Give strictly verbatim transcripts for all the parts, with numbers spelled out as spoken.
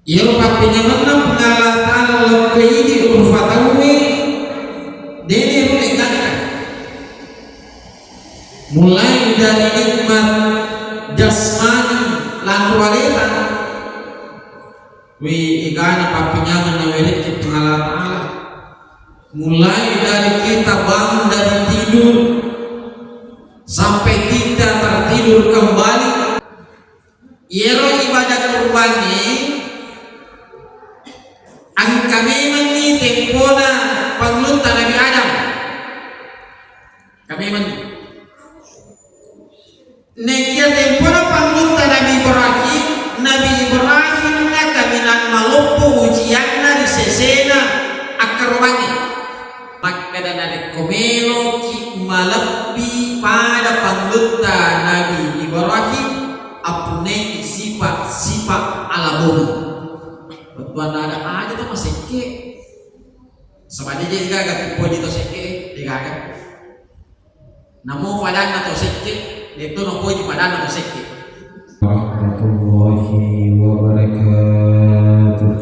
Iyaro pappenyamenna Puang Allah Ta'ala lokka idi rufa tauwe, dene rulle gangka. Mulai dari nikmat jasmani, lanro aleta. Wi, egana pappenyamenna werekki Puang Allah Ta'ala. Mulai dari kita bangun dari tidur sampai kita tertidur kembali. Iyaro ibadah kurbangnge engka memenni tempona pangulutta Nabi Adam. Engka memenni. Nekia tempona pangulutta Nabi Ibrahim, Nabi Ibrahim na kaminang maloppo ujianna ri sesena akkarobangnge. Makkeda narekko meloki malebbi pada pangulutta Nabi Ibrahim, appunnai sipa-sipa alabongi. Bettuanna ada aja to masekke. Sabade je gaga tu poji to sekke, de gaga. Namo padanna to sekke, de to no poji padanna to sekke. Warahmatullahi wabarakatuh.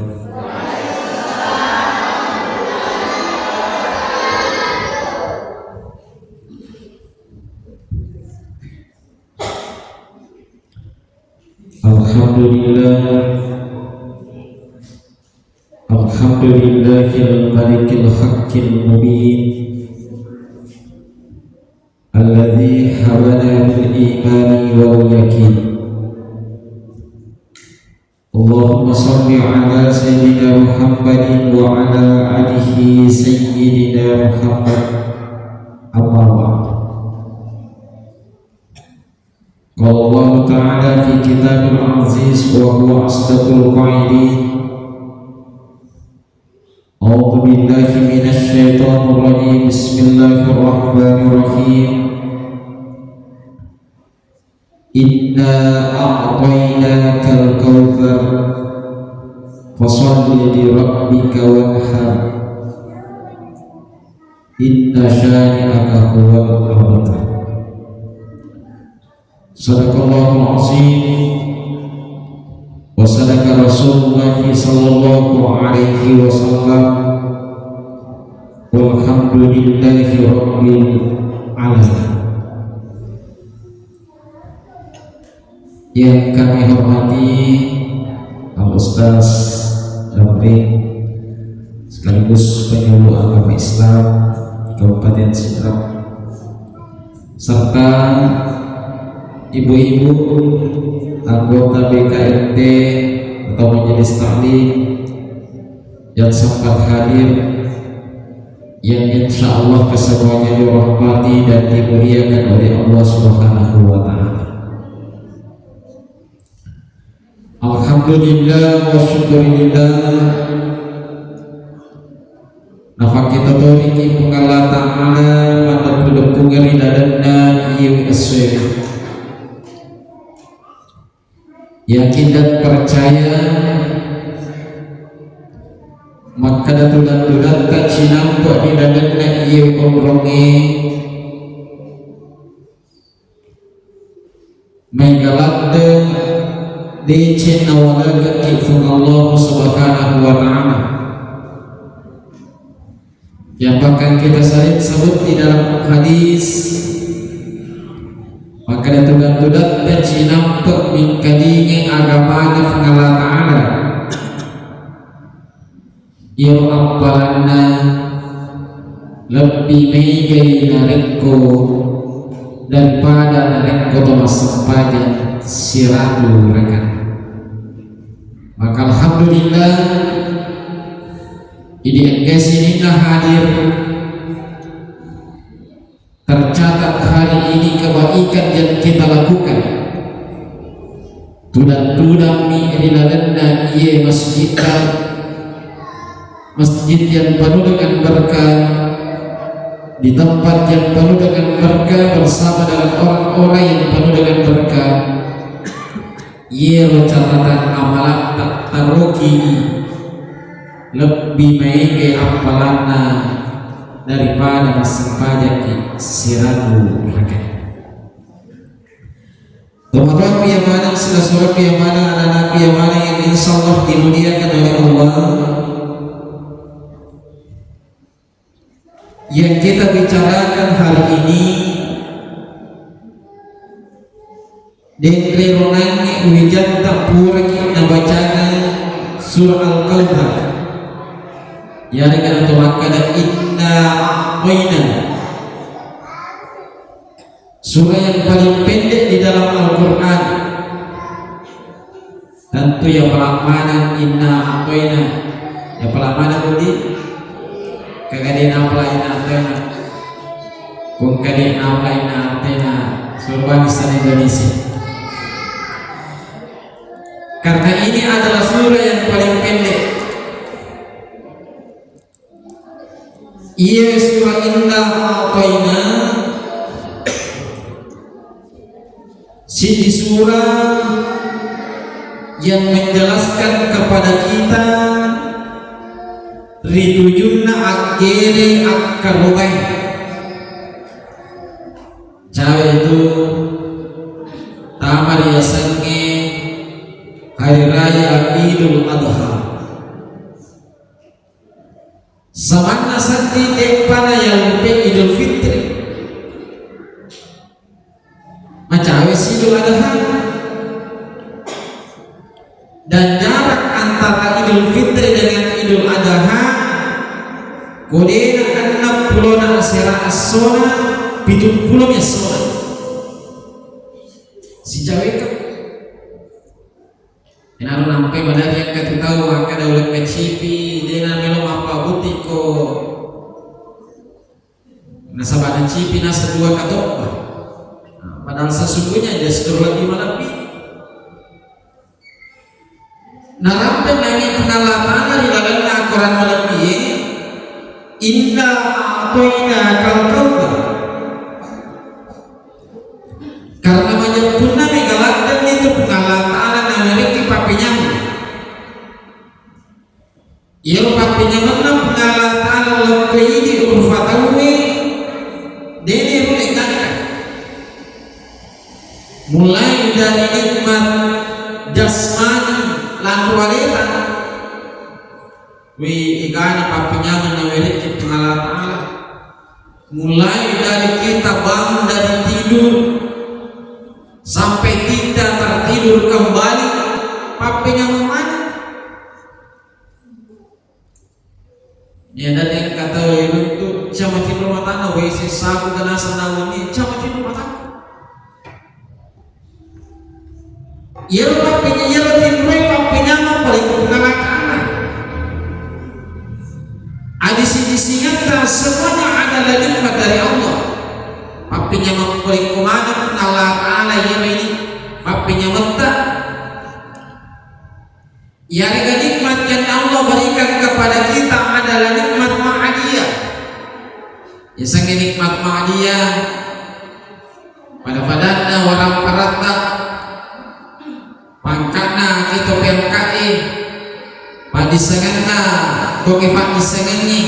Alhamdulillah. Alhamdulillahil malikil haqqil mubin. Alladzi habana bil imani wal yakin. Allahumma shalli ala Sayyidina Muhammadin wa ala alihi Sayyidina Muhammad. Amma ba'd. Qala Allahu ta'ala fi kitabihil aziz wa huwa asdaqul qailin. A'udzu billahi minasy syaithanir rajim. Bismillahirrahmanirrahim. Inna a'tainakal kautsar. Fashalli li rabbika wanhar. Inna syani'aka huwal abtar. Sadaqallahul azim wa sadaqa Rasulullah sallallahu alaihi wasallam. Walhamdulillahi rabbil alamin. Yang kami hormati Al Ustaz Damri sekaligus penyuluh agama Islam Kabupaten Sidrap, serta ibu-ibu anggota B K M T atau Majelis Taklim yang sempat hadir, yang insya Allah kesemuanya dirahmati dan dimuliakan oleh Allah Subhanahu wa Ta'ala. Alhamdulillah wa syukurillah. Nafakkitotoriki Puang Allah Ta'ala maddeppu-deppungeng ri lalenna iyewe essoewe. Yakin dan percaya makkeda tudang-tudatta cinampe ri lalenna iyewe onrongnge. Maega ladde deceng nawalekekki Puang Allah Subhanahu wa Ta'ala. Yang bahkan kita sering sebut di dalam hadis, makkeda tudang-tudatta cinampe mingkalingai agamana Puang Allah Ta'ala. Iyaro appalanna lebbi maegai narekko daripada narekko to massempajang siratu rakaat. Maka alhamdulillah, idi engka sininna hadir tercatat hari ini kebaikan yang kita lakukan. Tudang-tudangmi ri lalenna iye masjitta, masjid yang penuh dengan berkah, di tempat yang penuh dengan berkah bersama dengan orang-orang yang penuh dengan berkah. Iyero catatan amalatta taroki lebbi maega appalanna daripada massempajangki siratu rakaat. Tomatoaku iya maneng, silasurengku iya maneng, ananakku iya maneng yang Insyaallah dimuliakan oleh Allah. Yang kita bicarakan hari ini denre ronangnge wijatta puraki nabacana surah Al-Kautsar. Yarega nato makkada inna a'taina. Surah yang paling pendek di dalam Al-Quran. Tentu ya pala maneng inna a'taina. Ya pala maneng di kagade na pala inna a'taina. Kung kade na pala inna a'taina. Surah bahasa Indonesia. Karena ini adalah surah yang paling pendek. Iya surah inna a'taina. Sidi surah yang menjelaskan kepada kita ritujunna aggere akkarobae. Cawe itu tama riasengnge hari raya Idul Adha. Samanna sedding deppana yallupe Idul Fitri. Macawe si Idul Adha. Dan jarak antara Idul Fitri dengan Idul Adha, kodena enneng pulona asera essona, pitung pulo mi essona. Sicaweka. Enaro nampai madari engka tu tau makkada uleng kacipi, dena melo mappabutti ko nasaba nacipi naseng dua katoppa. Nah, padahal sesungguhnya dia sedang lebih malebbi. Narampeng nami Puang Allah Ta'ala ri lalenna Al-Quran malebbi, inna a'taina kal kautsar. Karena majeppunna mega laddenni tu Puang Allah Ta'ala nawerekki pappenyameng. Iyaro pappenyamenna Puang Allah Ta'ala lokka idi rufa tauwe, dene rulle gangka. Mulai dari nikmat jasmani lanro aleta, we egana pappenyameng nawerekki Puang Allah Ta'ala. Mulai dari kita bangun dari tidur sampai kita tertidur kembali, pappenyameng maneng. Iya, dan yang kata itu cama tidur matana, W C saku kena senang ini, cama tidur matana. Iyaro pappenya-, iyaro tinroe pappenyameng pole ko Puang Allah Ta'ala. Adisi-disingetta semuanya adalah nikmat dari Allah. Pappenyameng pole ko maneng Puang Allah Ta'ala, iyaro ini pappenyametta. Iyarega nikmat yang Allah berikan kepada kita adalah nikmat ma'adiyah. Yasengnge nikmat ma'adiyah, pada-padanna waramparatta, pangkatna kita pangkae, paddisengenna toke paddisengengngi.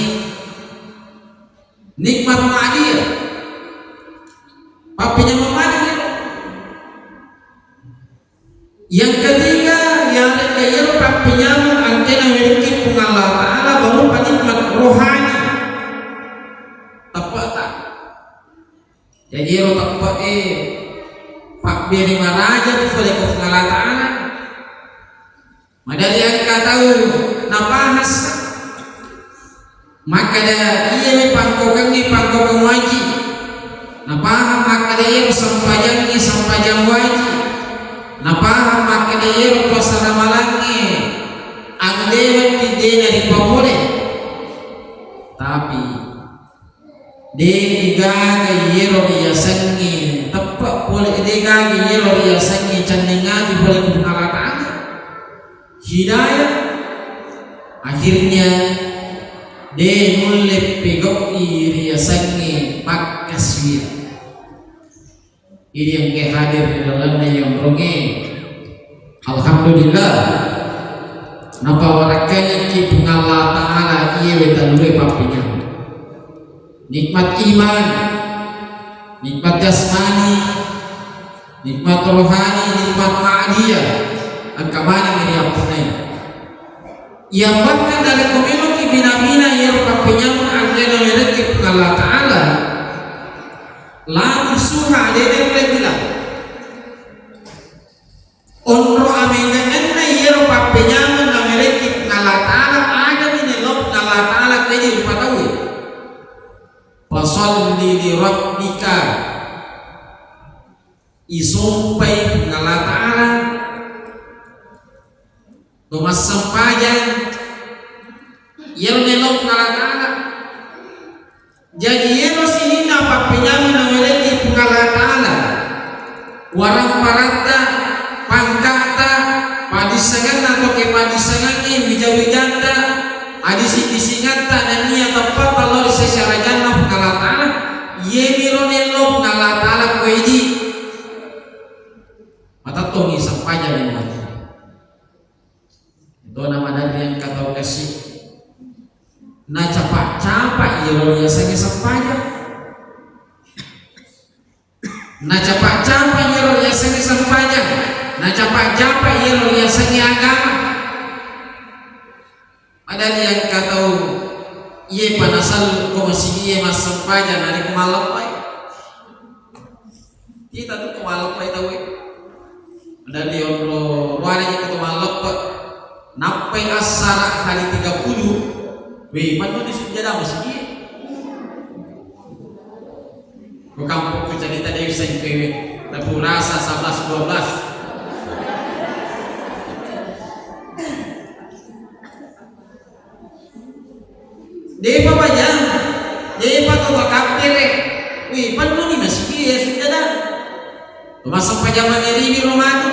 Nikmat ma'adiyah. Pappenyameng maneng. Yang ketiga, iyarega iyaro pappenyameng engkae nawerekki Puang Allah Ta'ala berupa nikmat rohani. Teppe'ta. Jaji ero teppe'e pabbere maraja tu pole ko Puang Allah Ta'ala. Madari engka tau napahas makkeda, iyami pangkokengnge pangkokeng wajib. Napahang makkeda, iyaro sempajangnge sempajang wajib. Napahang makkeda, iyaro puasa ramalangnge anu lewatni de naripapole. Tapi de gaga iyaro riasengnge teppe pole, de gaga iyaro riasengnge cenningati pole ku Puang Allah Ta'ala. Hidayah, akhirnya de nulle pegau'i riasengnge pakkasuwiang. Idi engkae hadir ri lalenna yonrongngé. Alhamdulillah. Napawarakkaingekki Puang Allah Ta'ala iyawe tellue pappenyameng. Nikmat iman, nikmat jasmani, nikmat rohani, nikmat ma'nawiyah. Engka maneng riappunnai. Iya bahkan narekko meloki bina-bina iyaro pappenyameng anre nawerekki Puang Allah Ta'ala, la tuhsuha, de' nulle bilang. Onro amengenna iyaro pappenyameng nawerekki Puang Allah Ta'ala, agami naelo Puang Allah Ta'ala ko idi rupa tauwe. Fasalli li rabbika, isompai Puang Allah Ta'ala, to massempajang, iyaro naelo Puang Allah Ta'ala. Jaji, iyaro sininna pappenyameng nawerekki Puang Allah Ta'ala, waramparatta, pangka'ta, padissengenna to ke padissengengnge, wija-wijatta, adising-disingatta, nennia teppatta lao ri sese arajanna Puang Allah Ta'ala, iyemiro naelo Puang Allah Ta'ala ko idi. Matettongi sempajang ri matu. Tona maderri engka tau kasi. Nacapa-capa iyaro riasengnge sempajang. Nacapa-capa iyaro riasengnge sempajang. Nacapa-capa iyaro riasengnge agama. Maderri engka tau iyepa nasallu ko masigie massempajang narekko malleppai. Kita tu ko malleppai tauwe. Maderri onro ruane ko to malleppe. Nappai assara hari tiga puluh. Weh, panno di sujada masigi. Ko kampung ku cerita de' useng kewe. Tapi urasa sebelas dua belas. De'pa bajang, de'pa to makappere. Wih, pennuni masigi ya sujada. Masa pajama ngeribi ro matu.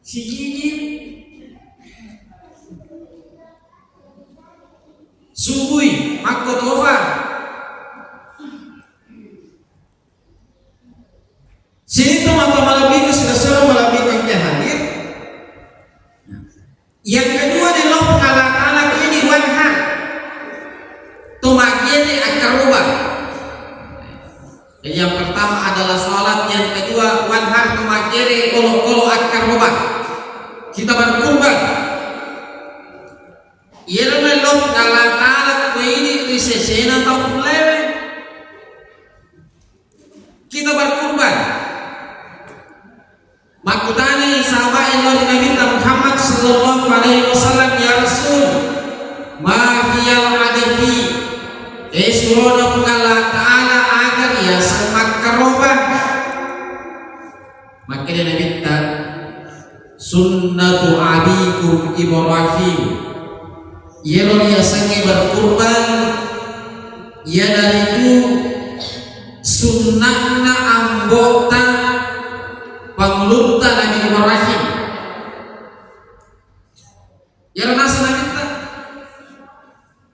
Sigi-sigi. Subui, makko tofa. Sininna mata malebbiku, silessureng malebbiku engka hadir. Yang kedua, naelo Puang Allah Ta'ala ko idi wanhar. To makkere akkaroba. Jadi yang pertama adalah salat, yang kedua wanhar to makkere olokolo akkaroba. Kita berkurban. Iyaro naelo Puang Allah Ta'ala ko idi ri sesena tau pullewe. Kita berkurban. Makkutanai sahabat lao ri Nabitta Muhammad sallallahu alaihi wasallam, "Ya Rasul, ma hiyal adhi?" Eh, surona Puang Allah Ta'ala, aga riaseng makkaroba? Makkeda Nabitta, "Sunnatu abikum Ibrahim." Iyaro riasengnge berkurban, iyanaritu sunna'na ambo'ta pangulutta Nabi Ibrahim. Iyaro naseng Nabitta.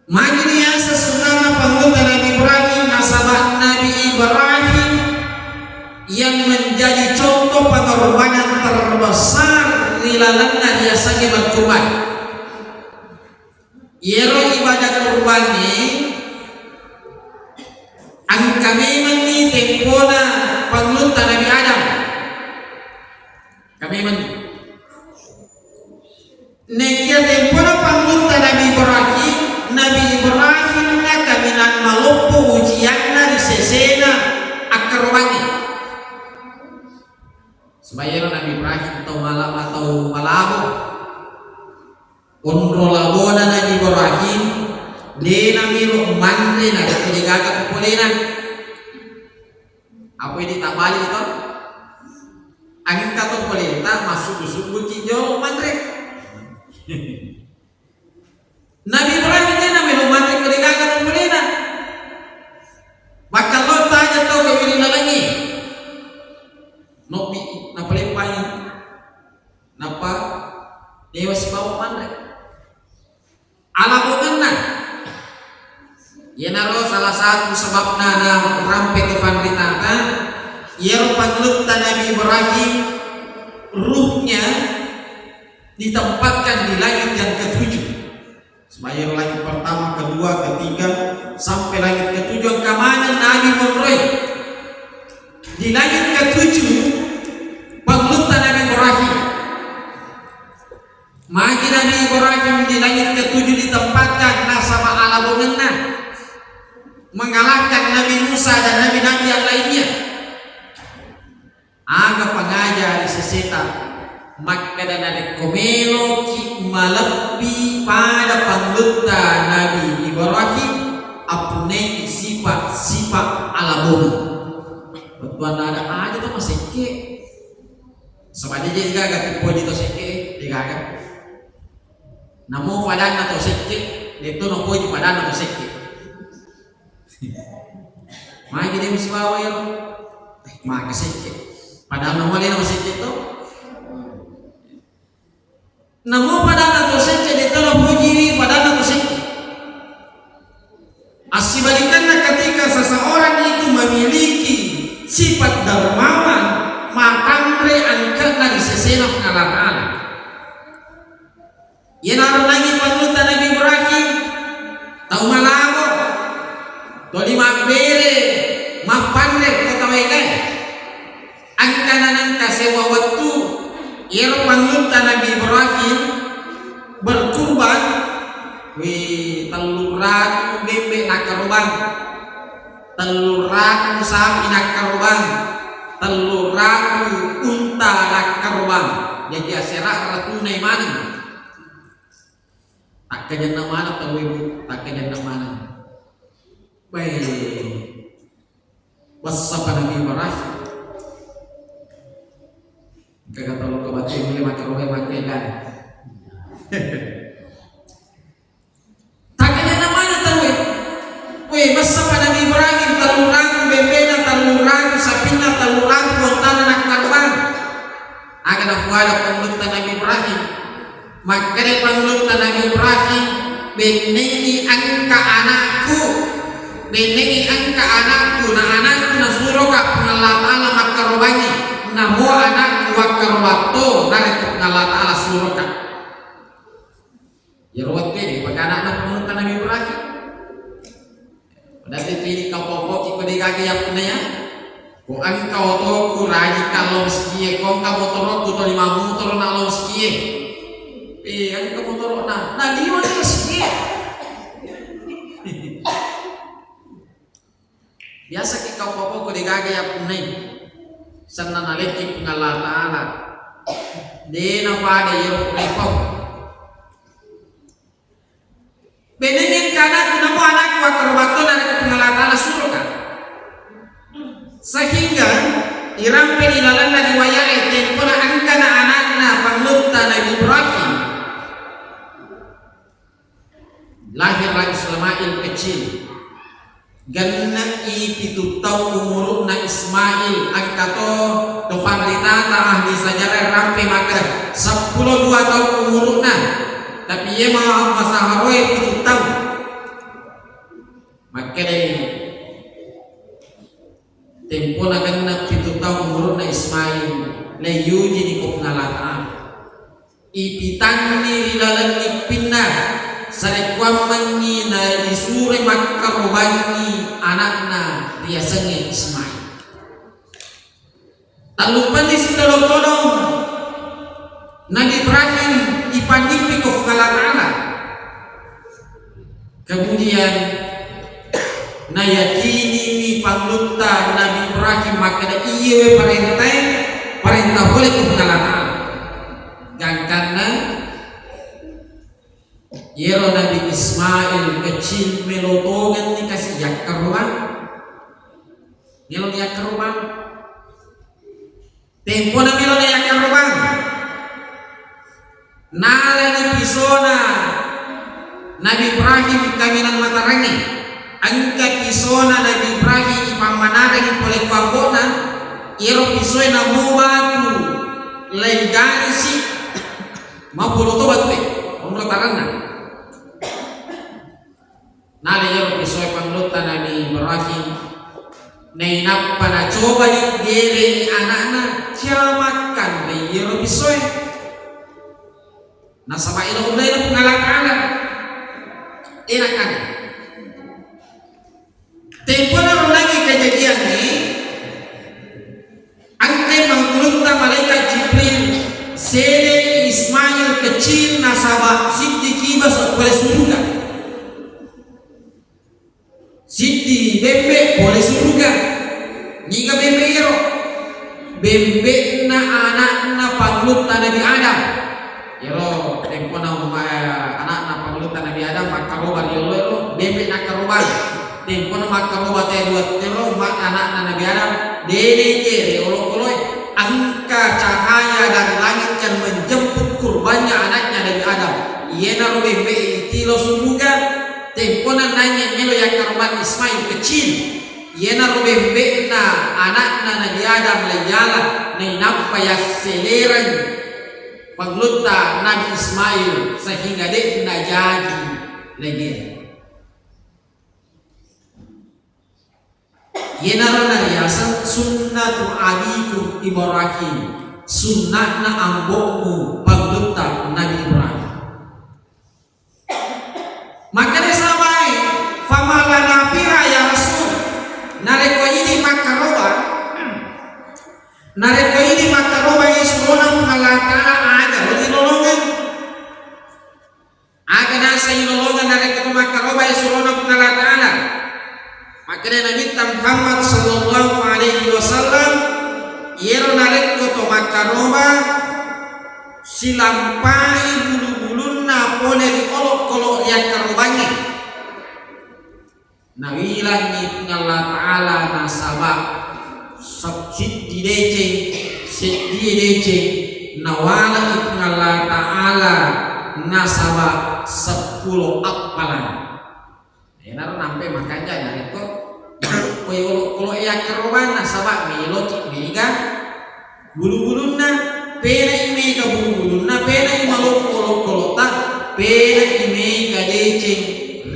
Magi riaseng sunnana pangulutta Nabi Ibrahim? Nasaba Nabi Ibrahim yang menjadi contoh pengorbanan terbesar ri lalenna riasengnge berkurban. Iyaro ibadah kurbangnge engka memenni tempona pangulutta Nabi Adam. Engka memenni. Nekia tempona pangulutta Nabi Ibrahim, Nabi Ibrahim na kaminang maloppo ujianna ri sesena akkarobangnge. Sebagian Nabi Ibrahim tau mala-, tau malabo. Onro labona Nabi Ibrahim, de namelo manre na de gaga polena. Apa ini tak balik to? Engka to poleta massubu-subu ki jolo manre. Nabi Ibrahim de namelo manre ko de gaga polena. Bakkallo taja tau ke wiri lalengi. Nopi napaleppangi. Nappa dewa sibawa manre. Alabokenna. Iyanaro salah satu sebabna na rampe tu panritata, iyaro pangulutta Nabi Ibrahim, ruhnya ditempatkan di langit yang ketujuh. Sebagian langit pertama, kedua, ketiga, sampai langit ketujuh engka maneng Nabi monroi. Di langit ketujuh pangulutta Nabi Ibrahim. di langit ketujuh ditempatkan nasaba alabongenna, mengalahkan Nabi Musa dan nabi-nabi yang lainnya. Aga pangaja ri seseta, makkeda narekko meloki malebbi pada pangulutta Nabi Ibrahim, appunnai sifat-sifat alaboneng. Bettuanna ada aja to masekke. Saba de gaga tu poji to sekke, de gaga. Namo padanna to sekke, de to napoji padanna to sekke. Magi de musibawa ero. Eh, maka sekke. Padahal namo lena masekke to. Namo padanna to sekke, de to napoji padanna to sekke. Assibalikanna, ketika seseorang itu memiliki sifat dermawan, matanre angka'na ri sesena Puang Allah Ta'ala. Iyanaro nangi pangulutta Nabi Ibrahim, tau malabo, toli mabbere, mappanre ko tau egae. Engka nanengka sewa wettu, iyaro pangulutta Nabi Ibrahim berkurban, wih, telluratu bembe nakkarobang, telluratu sapi nakkarobang, telluratu unta nakkarobang. Jaji asera ratunai maneng. Takkajanna maneng tau ibu, takkajanna maneng. Baik. Wassapa Nabi Ibrahim. Engka kata lo kebatu mulai makan rohe makan ikan. Takkajanna maneng tau e. Weh, wassapa Nabi Ibrahim, telluratu bembena, telluratu sapinna, telluratu bontana nakkarobang. Aga napuada pangulutta Nabi Ibrahim? Makkeda pangulutta Nabi Ibrahim, bennengngi engka anakku, bennengngi engka anakku, na anakku nasuroka Puang Allah Ta'ala makkarobangngi, namo anakku wakkarobatto narekko Puang Allah Ta'ala suroka. Iyaro wettu e, de'pa ga ana'na pangulutta Nabi Ibrahim. Padahal tepini kapopoki ko de gaga yappunnai. Ko engka otoku rajika lao masigie, ko engka motorokku toli mammotoro na lao masigie. Eh, engka motorokna, na liwa ni masigie. Biasa ki kau poko de gaga yappunnai. Senna nalekki Puang Allah Ta'ala. De napada iyaro purepau. Benengngi engka anakku, namo anakku wakkarobatto narekko Puang Allah Ta'ala suroka. Sehingga irampe ri lalenna riwayat e, tempona engkana anakna pangulutta Nabi Ibrahim. Lahirlah Ismail kecil. Genne'i pitu taung umuru'na Ismail, engka to, to panritata ahli sejarah rampe makkeda seppulo dua taung umuru'na. Tapi iye ma-, masaharoe pitu taung. Makkedai, tempona genna pitu taung umuru'na Ismail, leiyujini ko Puang Allah Ta'ala. Ipitanni ri laleng ippinna, sarekkuammengngi na disuroi makkarobangngi ana'na riasengnge Ismail. Talluppanni sitodong-todong Nabi Ibrahim ipannippiko Puang Allah Ta'ala. Kemudian nayakiniwi pangulutta Nabi Ibrahim makkeda, "Iyewe parentae, parenta pole ko Puang Allah Ta'ala." Gangkanna iyaro Nabi Ismail kecil melo tongenni kasi yakkarobang. Melo yakkarobang. Tempona melo na yakkarobang. Nalani pisona Nabi Ibrahim kaminang matarangnge. Engka pisona Nabi Ibrahim ipammanarengngi pole ku ambo'na, iyaro pisoe namo batu, laiganisi, mapolo to batue, onro taranna. Nala iyaro pisoe pangulutta Nabi Ibrahim, nainappa nacobani gerei ana'na, cia makkanre iyaro pisoe. Nasaba elo ullena Puang Allah Ta'ala. Enakan. Tempona ronangi kejadiangnge, Engkai mangkulutta malaikat Jibril, sedei Ismail kecil nasaba siddi kiba pole suruga. Siddi bembe pole suruga. Niga bembe iyaro? Bembe'na ana'na pangulutta Nabi Adam. Iyaro tempona umma-, ana'na pangulutta Nabi Adam makkaroba ri yolo ero, bembe nakkaroba. Tempona makkaroba te dua tero, ma-, ana'na Nabi Adam, dede je ri olokoloe, engka cahaya dari langit yang menjemput kurbannya anaknya Nabi Adam. Iyenaro bembe itilo suruga, tempona nanye melo yakkarobang Ismail kecil. Iyenaro bembe'na ana'na Nabi Adam laiyala, nainappa yasselereng pangulutta Nabi Ismail sehingga de'na jaji lege. Iyenaro nariaseng sunnatu abikum Ibrahim, sunna'na ambo'mu pangulutta Nabi Ibrahim. Makkeda sahabae, "Fama lana fiha ya Rasul?" Narekko idi makkaroba, narekko idi makkaroba isurona Puang Allah Taala, aga lo ilolongeng? Aga naseng ilolongeng narekko to makkaroba isurona Puang Allah Taala? Makkeda Nabitta Muhammad sallallahu alaihi wasallam, iyero narekko to makkaroba, silampai bulu-bulunna pole ri olokolo riakkarobangnge. Nawilangngi Puang Allah Taala nasaba sab-, siddi deceng, seddie deceng, nawalangngi Puang Allah Taala nasaba seppulo appalang. Enaro nampe makanja narekko, narekko olokolo yakkarobanna, saba meloki mega bulu-bulunna, penai mega bulu-bulunna, penai maloppo olokolotta, penai mega deceng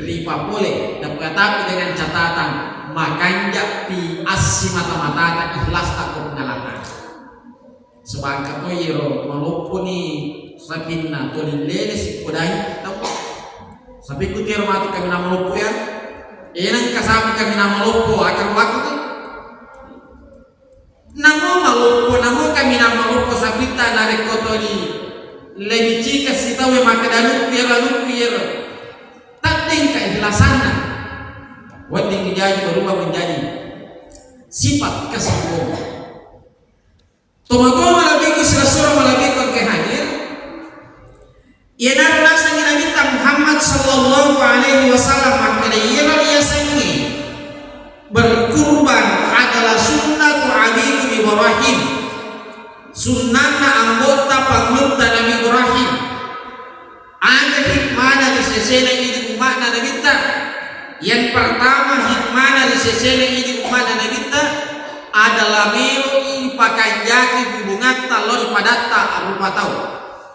ripapole, tetapi dengan catatan makanjapi assimata-matata ikhlasta ko Puang Allah Taala. Sebangka to iyero malopponi sapinna toli lele sipodai tau. Sapikku tiero matu kaminang maloppo ya. Enang kasapi kaminang maloppo akar waktu tu. Namo maloppo, namo kaminang maloppo sapitta narekko toli lebih cika sitawe makkeda anukku iyero, anukku iyero. Taddeng keikhlasanna. Wedding jaji berubah menjadi sifat kesombongan. Tomatoa malebbiku, silessureng malebbiku engkae hadir. Iyanaro nasengngi Nabitta Muhammad sallallahu alaihi wasallam makkeda, iyaro riyasengnge berkurban adalah sunnatu abikum Ibrahim. Sunnanna ambotta pangulutta Nabi Ibrahim. Aga hikmana ri sesena idi umma'na Nabitta? Yang pertama, hikmana ri sesena idi umma'na Nabitta adalah melo'i pakanjaki hubungatta lao ri padatta rupa tau.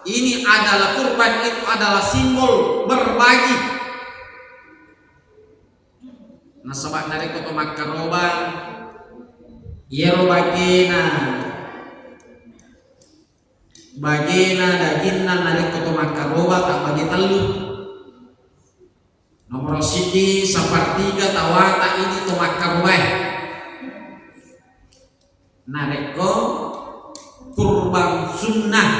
Ini adalah kurban, itu adalah simbol berbagi. Nasaba narekko to makkaroba, iyaro bagena Bagena daginna narekko to makkaroba tabbage tellu. Nomoro siddi, sepertiga tawata idi to makkarobae. Narekko kurban sunnah,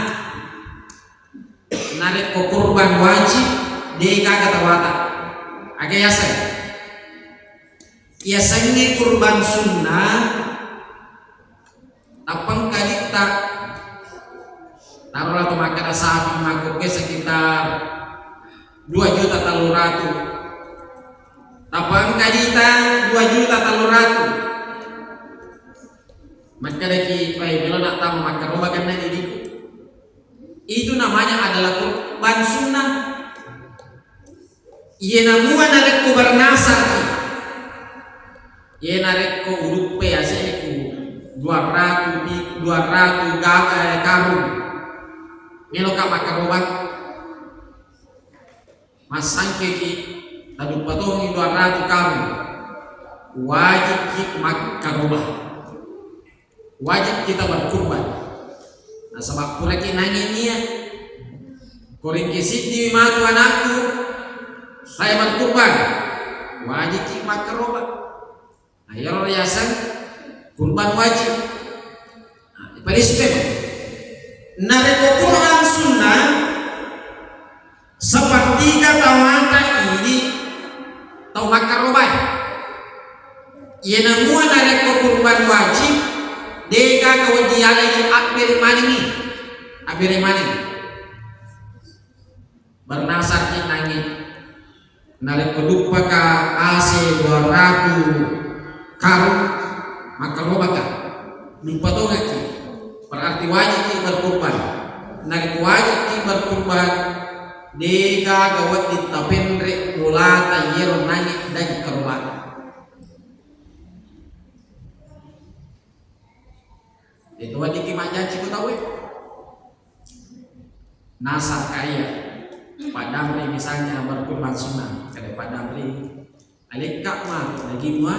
narekko kurban wajib, degaga tawata. Aga yaseng? Yasengnge kurban sunnah, Tappa engka ditta, tarola to makkeda sapi makkokkoe sekitar dua juta tellu ratu. Tappa engka ditta dua juta tellu ratu. Makkedaki, "Pai, melo nattama makkaroba kenna didiku." Itu namanya adalah kurban sunnah. Iye namua narekko bernasaki, iye narekko uduppe yaseku dua ratu pi-, dua ratu ga-, eh, karung, meloka makkaroba, massangkeki taduppa tongi dua ratu karung, wajibki makkaroba. Wajib kita berkurban. Nasaba puraki nangi nia, ko ringki siddi matu anakku, saya berkurban, wajib ki makkaroba. Nah, iyaro riaseng kurban wajib. Nah, iparispe. Narekko kurban sunnah, Tawata idi tau makkarobae. Iyanamua narekko kurban wajib, degaga wedding yalai, abbere manengngi. Abbere maneng. Bernasarki nangnge. Narekko duppaka ase dua ratu karung, makkarobaka. Duppa tongekki. Berarti wajibki berkurban. Narekko wajibki berkurban, degaga wedding tapenre bolata iyero nangnge daging karobata. Itu weddingki majjanci ko tauwe. Nasar kaya Pak Damri misalnya berkurban sunnah, kada Pak Damri, alekka ma daging mua,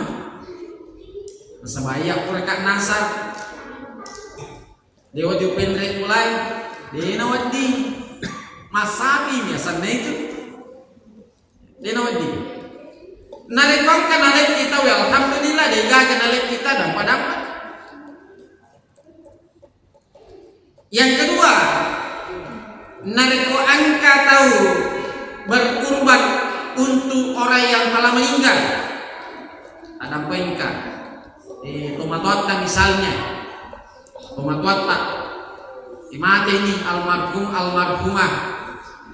nasaba iya pura ka nasar. Dewa dipenre mulai, dena wedding. Masapi biasanya itu. Dena wedding. Narekko engka nalekki tau, ya alhamdulillah, degaga nalekki ta, dampa-dampa. Yang kedua, narekko engka tau berkurban untuk orang yang telah meninggal, tadampa engka, eh, tomatoatta misalnya, tomatoatta, eh, mateni almarhum, almarhumah,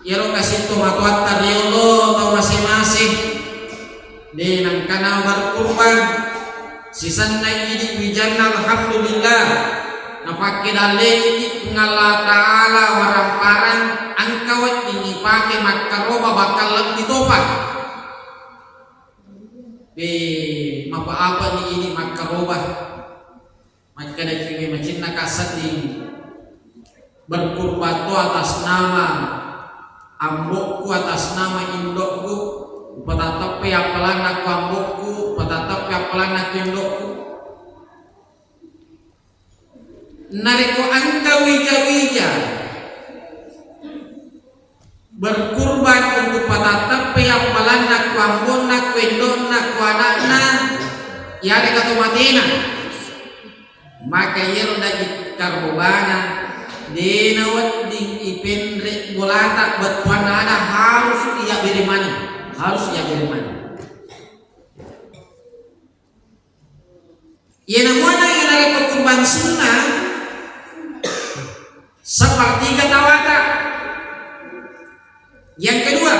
iyaro kasi tomatoatta riolo tau masing-masing, de nangkana berkurban, sisenna idi wijanna, alhamdulillah, napakke dalleniki Puang Allah Ta'ala waramparang, engka wedding ipake makkaroba bakal lebbi topa. Eh, mapa-apa ni ini makkaroba. Makkeda kiwe macinna kasedding berkurban to atas nama ambokku, atas nama indokku, upatatteppe appalanna ku ambokku, upatatteppe appalanna ku indokku. Narekko engka wija-wija berkurban untuk patatteppe appalanna ku ambonna, ku endonna, ku anakna, yarega to matena, maka iyaro daging karobana dena wedding ipenre bolata bettuanna ada, harus iya bere maneng, harus iya bere maneng. Iyana muana iyana rekko kurban sunnah, sepertiga tawata. Yang kedua,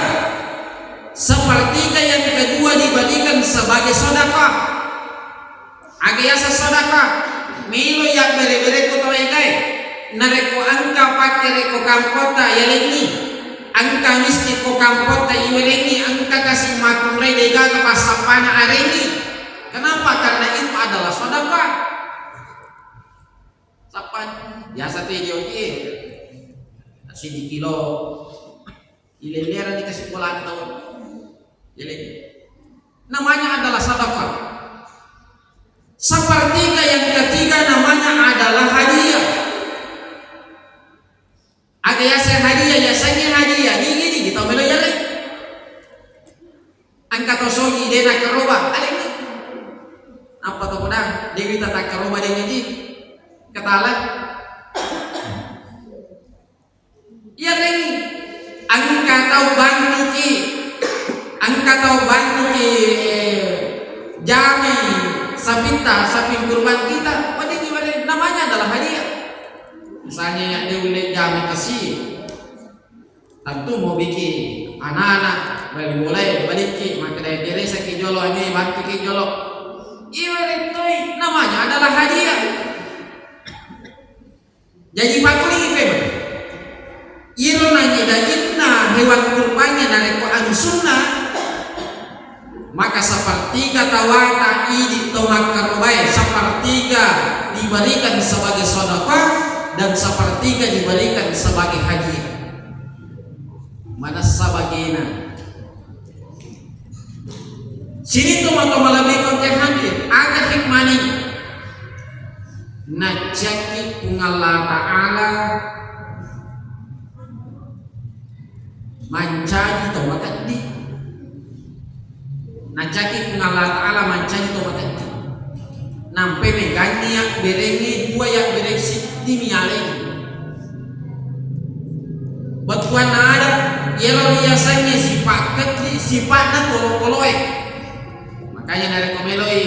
sepertiga yang kedua diberikan sebagai sedekah. Aga yaseng sedekah? Melo iya bere-bere ko tawai kae. Narekko engka pakke rekko kampotta, yalengngi. Engka miskin ko kampotta, iwerengngi. Engka kasi makkunrai degaga passappana, arengngi. Kenapa? Karena itu adalah sedekah. Sappa, biasa tu dia oji. Siji kilo. Ilelera di kasi bolana tau. Jadi, namanya adalah sedekah. Sepertiga yang ketiga namanya adalah hadiah. Aga yaseng hadiah, yasengnge hadiah, nigi-nigi tau melo yareng. Engka to sogi de nakkaroba, alengngi. Nappa to podang, dewi tatakkaroba de ngaji. Katala. Yarengngi. Engka tau bantuki, engka tau bantuki, eh, jamai sapitta, saping kurban kita, weddingngi, wedding, namanya adalah hadiah. Misalnya ya de ulle jamai kasi, tentu mau bikin anak-anak, bali mulai balikki, maka dari dere saki jolo, ini bantuki jolo. Iwerettoi, namanya adalah hadiah. Jaji, pakkulingngi fema. Iyaro nangnge dagingna hewan kurbannya narekko anu sunnah, maka sepertiga tawata idi to makkarobae, sepertiga diberikan sebagai sedekah dan sepertiga diberikan sebagai hadiah. Manessa bagena. Sining tomatoa malebbi engkae hadir, aga hikmahna? Naccakki Puang Allah Ta'ala mancaji to makeddi. Naccakki Puang Allah Ta'ala mancaji to makeddi. Nampai meganni yabberengnge dua, yabbereng siddimi alai. Bettuanna ada, Iyaro riasengnge sipakkeddi, sipa'na kolo-koloe. Makanya narekko meloi,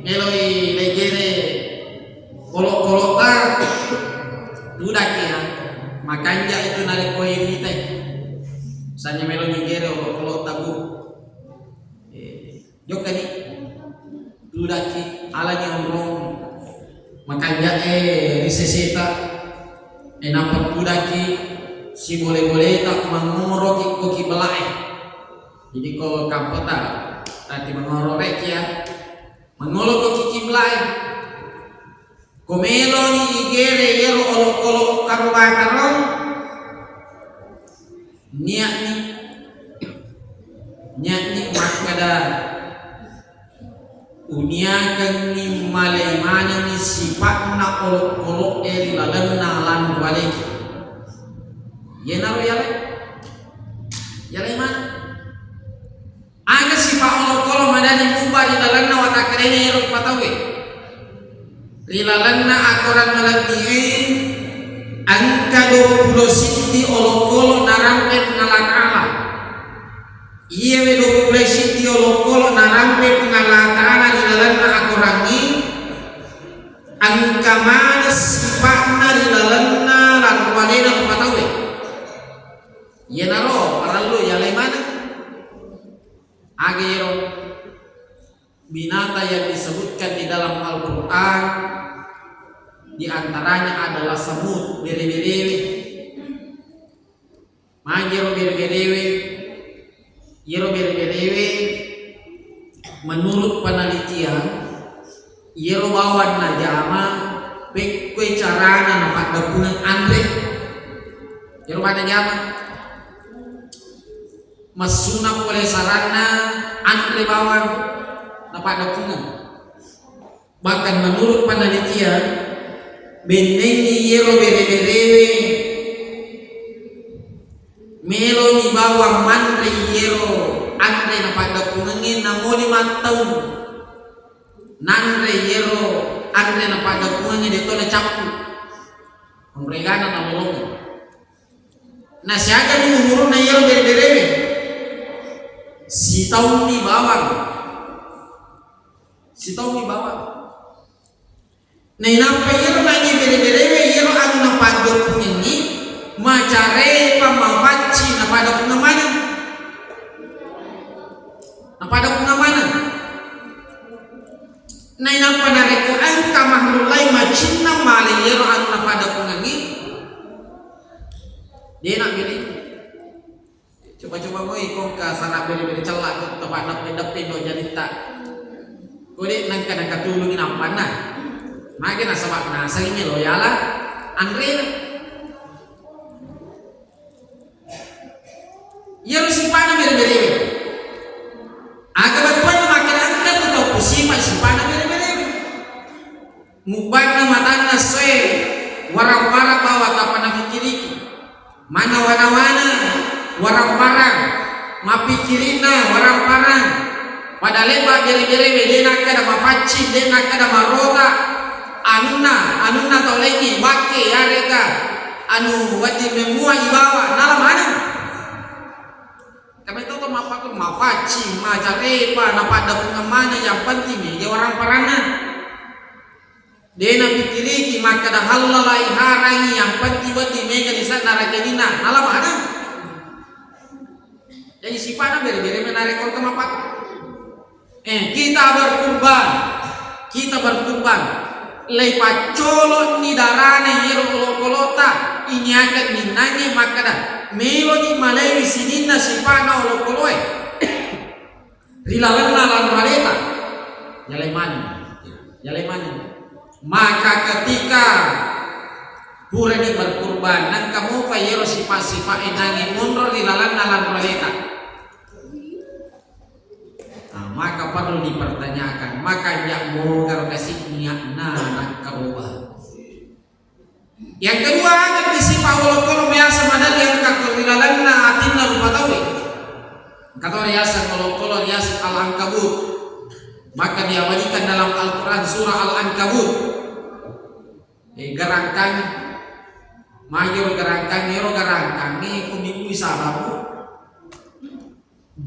meloi legere kolo-kolo'ta, tudaki ya. Makanja itu narekko iritai. Misalnya melo nigere kolo-kolo'ta, Bu. Eh, Jokkani, tudaki, alani onrong makanja'e ri seseta, e, nappa tudaki sibole-boleta mangoroki ko kibla'e. Jadi ko kampeta, nanti mangoro rekia, mangolo ko ki kibla'e. Ko meloni igere iyaro olokolo karobata ro, nia'ni, nia'ni makkeda, uniakengngi malai manengngi sipa'na olokolo'e ri lalenna lanru aleki. Iyanaro yalai, yalai maneng. Aga sipa olokolo madani mubba ri lalenna watakkalena ero patauwe? Ri lalenna akorang malebbi'e, engka duappulo siddi olokolo narampe Puang Allah Ta'ala. Iyawe duappulo siddi olokolo narampe Puang Allah Ta'ala ri lalenna akorangnge, engka maneng sipa'na ri lalenna lanruanena rupa tauwe. Iyanaro parellu yalai maneng. Aga ero binatang yang disebutkan di dalam Al-Quran, di antaranya adalah semut, bere-berewe. Magi ero bere-berewe? Iyaro bere-berewe, menurut penelitian, iyaro bawang najama, pekkoi carana napaddeppungeng anre. Iyaro bawang najama, messuna pole saranna anre bawang napaddeppungeng. Bahkan menurut penelitian, bennengngi iyaro bere-berewe meloni bawang manre iyaro anre napaddeppungengnge namo lima taung nanre iyaro anre napaddeppungengnge, de'to nacappu. Onroi egana nalolongeng. Nasiaga ni umurunna iyaro bere-berewe? Sitaunni bawang. Sitaunni bawang. Nainappa iyaro nangi bere-berewe iyaro anu napaddeppungengngi, macarepa mafaccing napaddeppungang maneng. Napaddeppungang maneng. Nainappa narekko engka makhluk lain macinnang male iyaro anu napaddeppungengngi, de' nabbere. Coba-coba moi ko engka sana bere-bere cella ko tepa deppe-deppe do jaritta. Ko de' nengka nakatulungi nappanna. Magi nasaba nasengngi lo yala anrena. Iyaro sipa'na bere-berewe. Aga bettuanna makkeda engka tu tau sipa-, sipa'na bere-berewe. Mubbanna matanna essoe, warang-warang bawang tappa nafikkiriki. Manawa-nawana, warang-warang, mappikkirinna, warang-warang. Pada lebba bere-berewe, de' nakkeda mafaccing, de' nakkeda marota. Anunna, anunna tau laingnge, bakke, yarega anu wedding memua ibawa, nala maneng. Kami toto mappaku mafaccing, macarepa, napaddeppungang maneng, yang penting mega warang-paranna. De' napikkiriki makkeda hallala iharangi, yang penting wedding mega lisanna rakeninna, nala maneng. Jadi sipa'na bere-bere menarekko engka mappaku. Eh, kita berkurban, kita berkurban. Leipaccoloni darana iyaro olokolo'ta, iniakeng ninnangnge makkeda, meloni malaiwi sininna sipa'na olokoloe. Ri lalenna lanro aleta, yalai maneng, yalai maneng. Maka ketika purani berkurban, nengka mopa iyaro sipa-sipa enangnge monro ri lalenna lanro aleta. Nah, maka perlu dipertanyakan, maka nya mogaro kasi niatna nakkaroba. Yang kedua, ada sipa olokolo biasa madali engka ko ri lalenna atinna rupa tauwe. Engka to riaseng olokolo, riaseng al-ankabut. Maka diabadikan dalam Al-Quran surah Al-Ankabut. Eh, garangkang. Mayo garangkang, ero garangkang ni ko minggu sababu.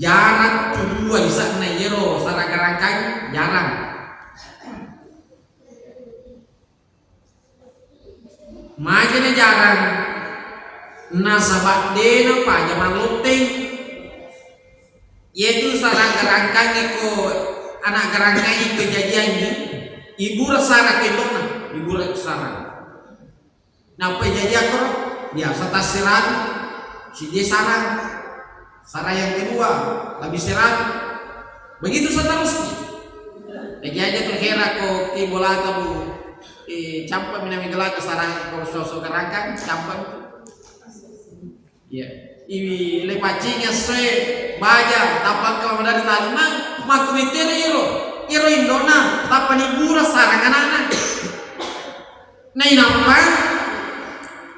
Jarang tu dua lise'na iyaro sarang garangkang, jarang. Magi na jarang? Nasaba de napaja mallotteng. Iyetu sarang garangkangnge ko ana garangkangnge kejajiangngi, ibura sarang kendokna, ibura sarang. Nappa jaji akkoro, biasa tassiratu, siddi sarang, sarang yang kedua, lebih siratu. Begitu seterusnya. Jaji aja tu hera ko ki bolata bu, eh, campa mina megalaga sarang ko sosok gerakan, campa. Iya. Iwi le paccing essoe baja, tappa engka maderri tali, mang, makkumettere iro, iro indona, tappa nibura sarang anakna. Nainappa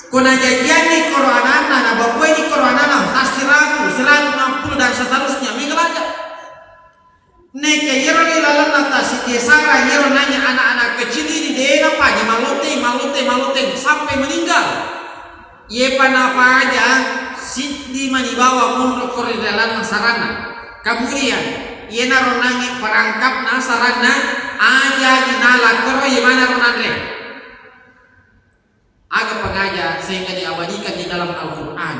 ko najajianni koro ananna, nababuaini koro ananna, tas siratu, siratu nappulo dan seterusnya, mega baja. Neke iyaro ri lalenna tasiddi sarang, iyaro nanya anak-anak kecil ini, de napaja mallotteng, mallotteng, mallotteng sampai meninggal. Iyepa napaja siddi mani bawang monro ko ri lalenna saranna. Kemudian iyanaro nangi perangkapna saranna, aja dinala koro iyemanaro nanre. Aga pengaja sehingga diabadikan di dalam Al-Quran?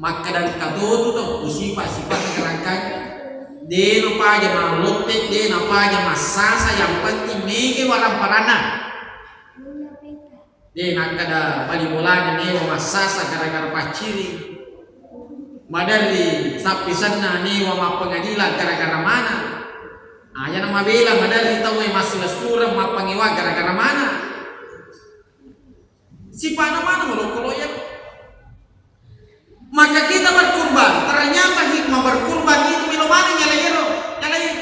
Makkeda engka totu to, usipa-sipa gerangkanya. De napaja mallotte, de napaja massasa, yang penting mege waramparanna. De nakkeda bali bolana newa massasa gara-gara pacciri. Maderri sappisenna newa mappengadilan gara-gara mana. Ayana mabela maderri tauwe massila-sureng mappangewa gara-gara mana. Sipana maneng olokolo iya. Maka kita berkurban, ternyata hikmah berkurban itu melo maneng nyala iyaro, nyala iya.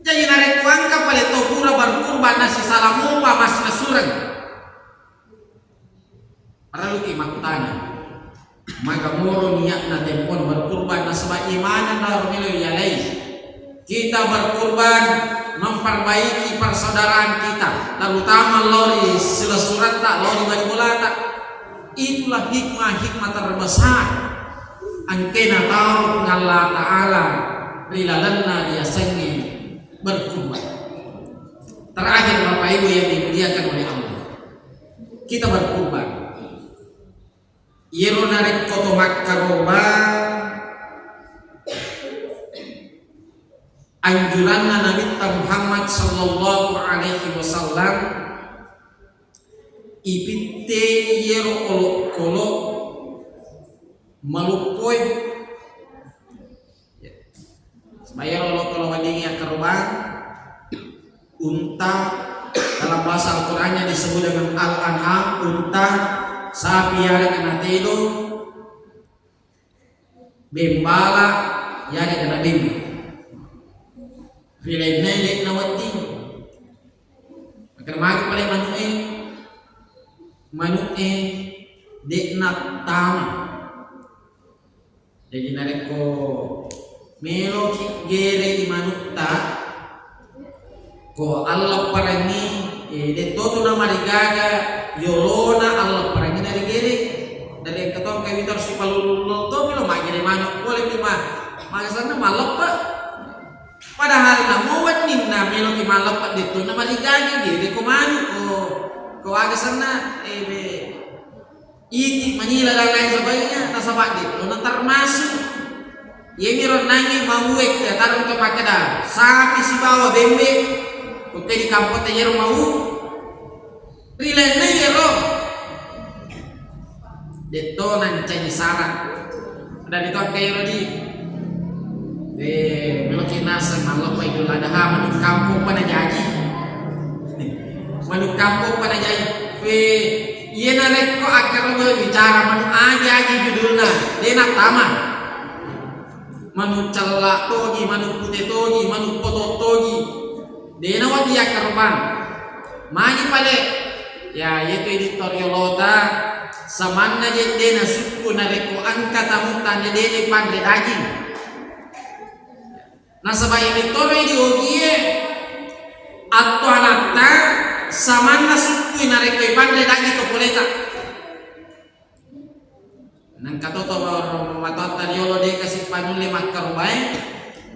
Jadi narekko engka pale to pura berkurban nasisala mopa massila-sureng. Parelluki makkutana. Maga moro niatna tempon berkurban nasaba imaneng naro melo yalai. Kita berkurban memperbaiki persaudaraan kita, terutama lao ri silessuretta, lao ri bali bolata. Itulah hikmah-hikmah terbesar engkena tau Allah Ta'ala ri lalenna riasengnge berkurban. Terakhir, Bapak Ibu yang dimuliakan oleh Allah, kita berkurban. Iyaro narekko to makkaroba, anjuranna Nabitta Muhammad sallallahu alaihi wasallam, ipitteni iyaro olokolo maloppoe. Bayar lo kalau weddingngi akkarobang, unta, dalam bahasa Al-Qurannya disebut dengan al-an'am, unta, sapi, yarega na tedo, bembala, yarega na bembe. Ri lainna de'na wedding. Makkeda magi pale manu'e, manu'e de'na tama. Jadi narekko meloki gerei manutta, ko allepperengngi, eh, detto tu namarigaga yolona allepperengngi narigerei. Dari engka to engka wita harus sipalulung tomi lo maggere manuk pole pi ma-, magasanna malleppe. Padahal namo wenninna meloki malleppe detto namarigaga gerei ko manuk ko, ko agasanna, eh, be. Iti manila dan lain sebagainya, nasaba de lo na termasuk. Iyami ro nangi mau e, ya, tarung ke makkeda sapi sibawa bembe. Oke, di kampung te yero mau. Ri lainna yero. Detto nancaji sara. Ada di tongke yero di. Eh, meloki naseng malleppe Idul Adha, manuk kampung pa najaji. Manuk kampung pa najaji. Eh, iya narekko akkaroba bicara manuk aji-aji judulna, de nattama. Manuk cella togi, manuk pute togi, manuk poto togi. De nawedding akkarobang. Magi pale? Ya, yetu editorial lota, samanna jeddena sukku narekko engka tamu tanja dede panre daging. Nasaba iyamitoro idi ogie atto anatta samanna sukkui narekko ipanre daging to poleta. Nengka toto matoatta riolo de kasi panulle makkarubae.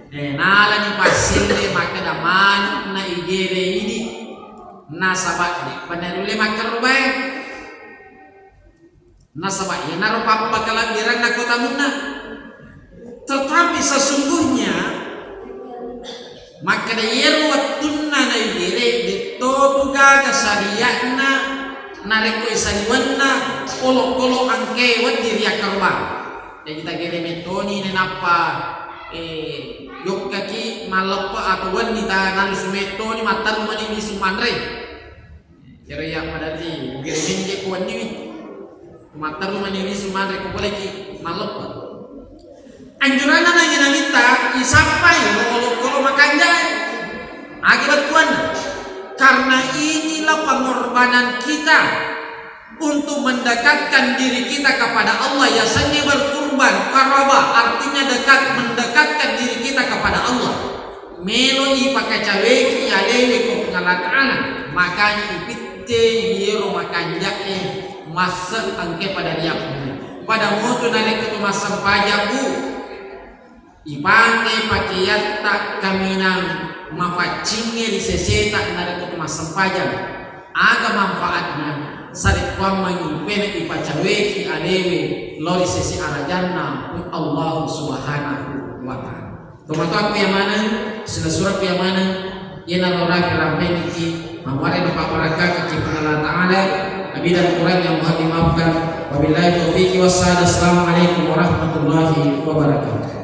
Eh, nalani passelle makkeda maneng na igere idi. Nasaba de panulle makkarubae. Nasaba iyanaro pappakalabbiranna kota munna. Tetapi sesungguhnya makkeda iyaro wettunna naigere detto tu gaga sariatna narekko isaliwenna olokolo angke weddi riakkarobang. Jadi tagere mettoni nenappa eh, jokkaki malleppe atau wenni ta nalusu mettoni matteru mani lisu manre. Ero iya maderri ugere menje ko wenniwi. Matteru mani lisu manre ko poleki malleppa. Anjuranna nagi nabitta isappai ro olokolo makanjae. Agi bettuanna? Karena inilah pengorbanan kita untuk mendekatkan diri kita kepada Allah. Yasengnge berkurban, qaraba, artinya dekat, mendekatkan diri kita kepada Allah. Melo ipakacaweki alewe ko Puang Allah Ta'ala, makanya ipitte yero makanja'e masse engke pada riappunna. Pada motu narekko tu massempajang bu, ipake pakeatta kaminang mafaccingnge ri seseta narekko tu massempajang. Aga manfaatna? Sarekkuammengi pena ipacaweki alewe lao ri sese arajanna Puang Allah Subhanahu wa Ta'ala. Tomatoakku iya maneng, silessurekku iya maneng, iyanaro rafi rampengiki, mamuare napabbarakakaki Puang Allah Ta'ala, lebih dan kurang yang mohon dimaafkan. Wabillahi taufiq wassa'adah. Assalamualaikum warahmatullahi wabarakatuh.